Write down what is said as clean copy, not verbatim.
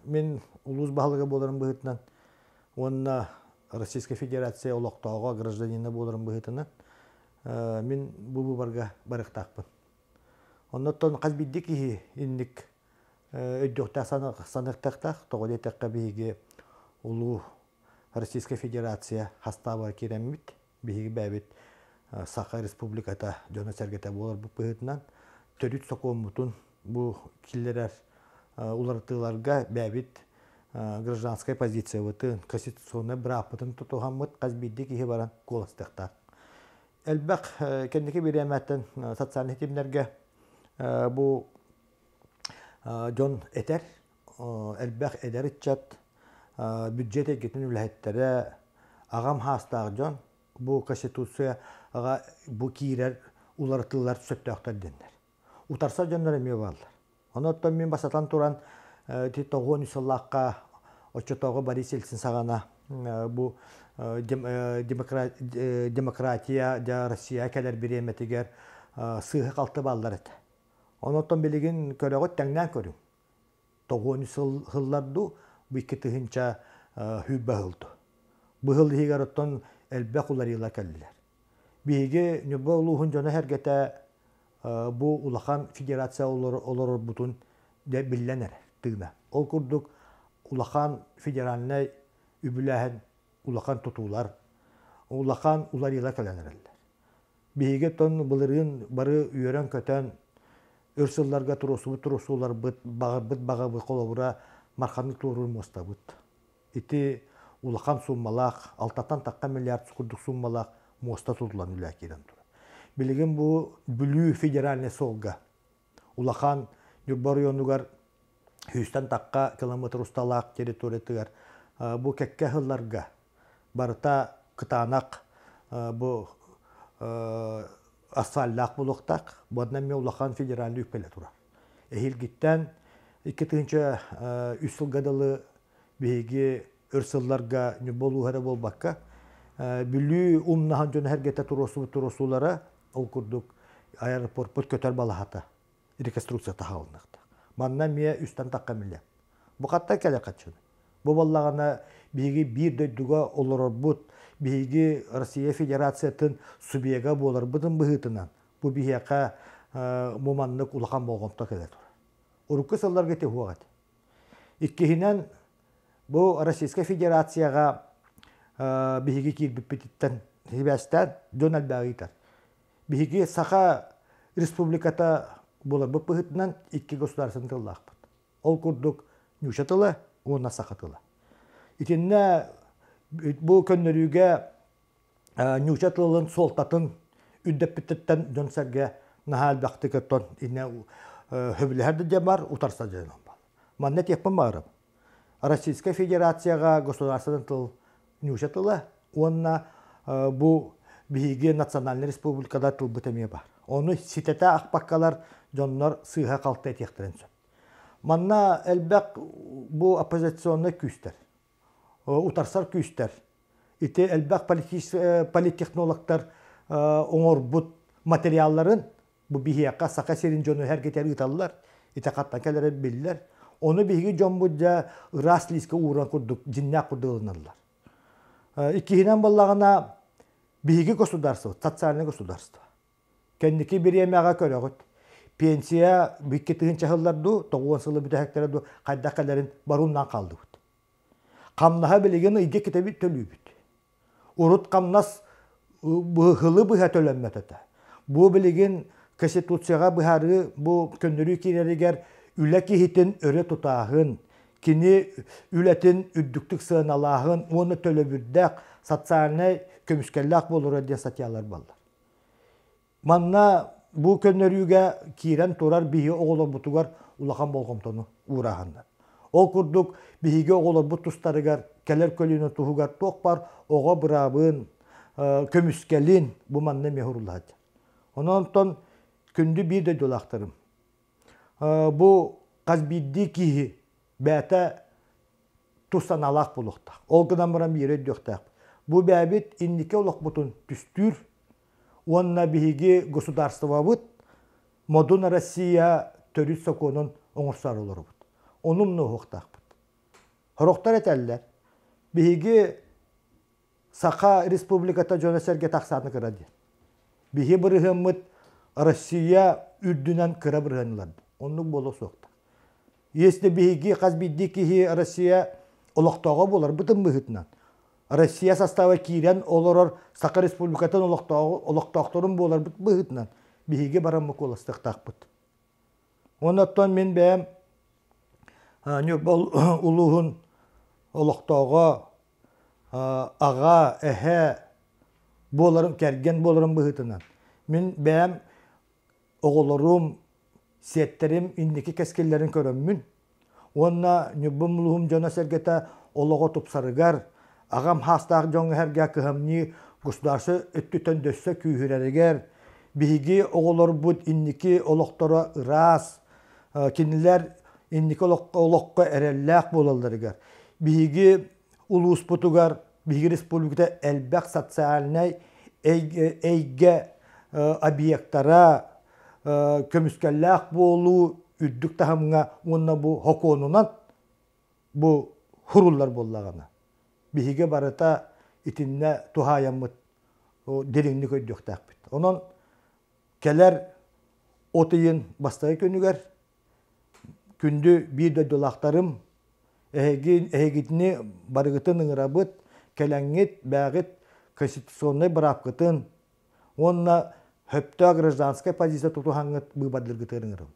Мин улуус баһылыга буоларым быһыытынан уонна Российскай Федерация олохтооҕо гражданина буоларым быһыытынан мин бу быыбарга барыахтаахпын. Оннуттан хас биирдии киһи инник өйдүөхтээх саныахтаах. Тоҕо диэтэххэ биһиги улуу Российскай Федерация хастаабыгар киирэммит, биһиги бэйэбит Саха Республиката дьоно-сэргэтэ буоларбыт быһыытынан төрүт сокуоммутун бу киллэрэр уларытыыларга бэйэбит гражданскай позициябытын, конституционнай бырааппытын тутуһаммыт хас биирдии киһи баран куоластыахтаах. Элбэх кэнники бириэмэттэн социальнай ситимнэргэ бу дьон этэр, элбэх эдэр ыччат, бюджет эйгэтин үлэһиттэрэ, аҕам хаастаах дьон бу Конституцияҕа бу киирэр уларытыылар сөптөөхтөр диэннэр. Утарсар дьоннор эмиэ бааллар. Онон мин бастатан туран ити 93 сыллаахха оччотооҕу Борис Ельцин саҕана бу демократия дьэ Россия кэлэр бириэмэтигэр сыыһа-халты бааллар этэ. Онон билигин көрөҕүт тэҥнээн көрүҥ. 93 сыллар дуу, бу 2000 сүүрбэ сыл дуу. Бу сыл иһигэр оттон элбэх уларыйыылар кэллилэр. Биһиги Ньурба улууһун дьоно-сэргэтэ бу улахан федерация олорорбутун дьэ биллэн эрэр тыына. Ол курдук улахан федеральнай үбүлээһин, улахан тутуулар, улахан уларыйыылар кэлэн эрэллэр. Биһиги оттон былырыын бары үөрэн-көтөн өр сылларга туруорсубут туруорсууларбыт, баҕарбыт баҕабыт холобура Марханы туоруур муостабыт. Ити улахан сууммалаах, алтаттан тахха миллиард курдук сууммалаах муоста тутуллан үлэ киирэн турар. Билигин бу Бүлүү федеральнай суолга улахан Ньурба оройуонугар сүүстэн тахха километр усталаах территориятыгар бу кэккэ сылларга барыта кытаанах бу асфальдаах буолуохтаах. Бу эмиэ улахан федеральный үп кэлэ турар. Эһиилгиттэн 2003 сылга дылы биһиги өр сылларга Ньурба улууһа эрэ буолбакка, Бүлүү умнаһан дьоно сэргэтэ туруорсубут туруорсуулара ол курдук аэропортпут көтөр балаһата реконструкция таһаалыныахтаах. Манна эмиэ үстэн тахха миллион. Бу хаттан кэлэ хаччыны. Бу буоллаҕына биһиги биир дойдуга олорорбут, биһиги Россия Федерациятын субъега буоларбытын быһыытынан бу биһиэхэ бу маннык улахан болҕомто кэлэ турар. Урукку сылларга ити суох этэ. Иккиһинэн, бу Российскай Федерацияҕа биһиги киирбиппититтэн сибээстээн дьон элбэҕи ыытар. Биһиги Саха Республиката буоларбыт быһыытынан икки государственнай тыллаахпыт. Ол курдук нуучча тыла уонна саха тыла. Итиннэ бу көннөрүүгэ нуучча тылын суолтатын үрдэппититтэн дьон-сэргэ наһаа элбэхтик оттон иннэ сөбүлэһэр да диэн бар, утарса диэн бар. Манна этиэхпин баҕарабын. Российскай Федерацияҕа государственный тыл нуучча тыла уонна бу биһиги национальнай республикада тылбыт эмиэ бар. Ону ситэтэ ахпаккалар дьоннор сыыһа-халты этиэхтэрин сөп. Манна элбэх бу оппозиционнай күүстэр, утарсар күүстэр ити элбэх политтехнологтар оҥорбут материалларын бу биһиэхэ Саха сирин дьону эргитэр ыыталлар, ити хаттан кэлэрэ биллэр. Ону биһиги дьоммут дьэ ыраас лиискэ ууран курдук дьиннээх курдук ылыналлар. Иккиһинэн буоллаҕына биһиги государство, социальное государство. Кэнники бириэмэҕэ көрөҕүт. Пенсия 2000 сыллар дуу, 90 сылы бүтэһиктэрэ дуу хайдах кэлэрин барууннан хааллыбыт. Хамнаһа билигин ыйга китэбит төлүүбүт. Урут хамнас быһылы быһа төлөммөт этэ. Бу билигин Конституцияҕа быһаарыы бу көннөрүү киирэригэр үлэ киһитин өрө тутааһын, кини үлэтин үрдүктүк сыаналааһын уонна төлөбүрдээх социальнай көмүскэллээх буолара диэн статьялар баллар. Манна бу көннөрүүгэ киирэн турар биһиги оҕолорбутугар улахан болҕомтону уурааһыннар. Ол курдук биһиги оҕолорбут тустарыгар кэлэр көлүөнэ туһугар туох баар оҕо быраабын, көмүскэлин бу манна эмиэ уһуруллаһар. Онон онтон күндү биир дойдулаахтарым, бу хас биирдии киһи бэйэтэ тус санаалаах буолуохтаах. Ол гынан баран биири өйдүөхтээхпит. Бу бэйэбит инники олохпутун түстүүр уонна биһиги государствобыт модун Россия төрүт сокуонун оҥорсоор олоробут. Ону умнуохтаахпыт. Сорохтор этэллэр, биһиги Саха Республиката дьоно-сэргэ тахсааны кыра диэн. Биһи бырыһыаммыт Россия үрдүнэн кыра бырыһыан ылар. Оннук буолуо суохтаах. Если биһиги хас биирдии киһи Россия олохтооҕо буоларбытын быһыытынан, Россия состава киирэн олорор Саха Республикатын олохтоохторун буоларбыт быһыытынан биһиги бараммыт куоластыахтаахпыт. Онон мин бэйэм Ньурба улууһун олохтооҕо аҕа, эһэ буоларым, кэргэн буоларым быһыытынан мин бэйэм оҕолорум, сиэттэрим инники кэскиллэрин көрөммүн уонна Ньурбам улууһум дьоно-сэргэтэ олоҕо тупсарыгар, аҕам хаастаах дьоҥҥо эһэргэ кыһамньы государство өттүттэн дөссө күүһүрэригэр, биһиги оҕолорбут инники олохторо ыраас, кинилэр инники олоххо эрэллээх буолалларыгар, биһиги улууспутугар, биһиги республиката элбэх социальнай эйгэ объектара, көмүскэллээх буолуу үрдүк таһымҥа уонна бу хокуонунан бу хуруллар буоллаҕына, биһиги барыта итиннэ туһаайаммыт дириҥник өйдүөхтээхпит. Онон кэлэр от ыйын бастакы күнүгэр күндү биир дойдулаахтарым, эһиги эһигитини барыгытын ыҥырабыт, кэлэҥҥит, бээҕит конституционнай быраапкытын уонна сөптөөх гражданскай позиция тутуһаҥҥыт быыбардыыргытыгар ыҥырабын.